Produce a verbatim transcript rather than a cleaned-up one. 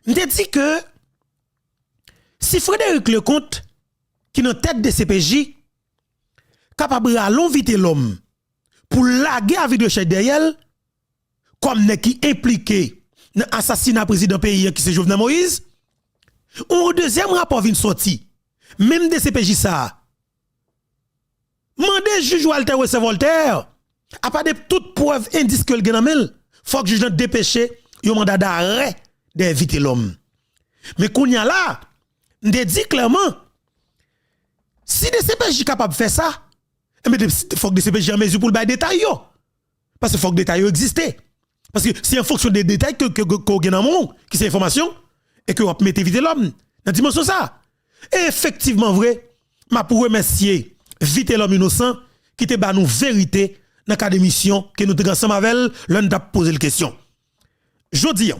M te di ke si Frédéric Leconte, ki nan tèt D C P J, kapab rale yon Vitelhomme pou lage avi de chèch dèyè l, kòm nèg ki enplike nan asasina prezidan peyi a ki se Jovenel Moïse, yon dezyèm rapò vin sòti, menm D C P J sa a, mande jij Walter Wesser Voltaire, apa de tout prèv, endis ke l gen nan men l, fòk jij lan depeche yon manda darè dèyè Vitelhomme. Men kounye a la, m te di klèman, si D C P J kapab fè sa, enben, fòk D C P J an mezi pou l bay detay yo. Paske fòk detay yo egziste. Paske se an fonksyon de detay ke, ke, ke, ke w gen nan men w, ki se enfòmasyon, e ke w ap mete Vitelhomme nan dimansyon sa. E efektivman vre, m ap remèsye Vitelhomme Innocent ki te ba nou verite nan kad emisyon ke nou te gen ansanm avè l lè n t ap poze l kesyon. Jodi a,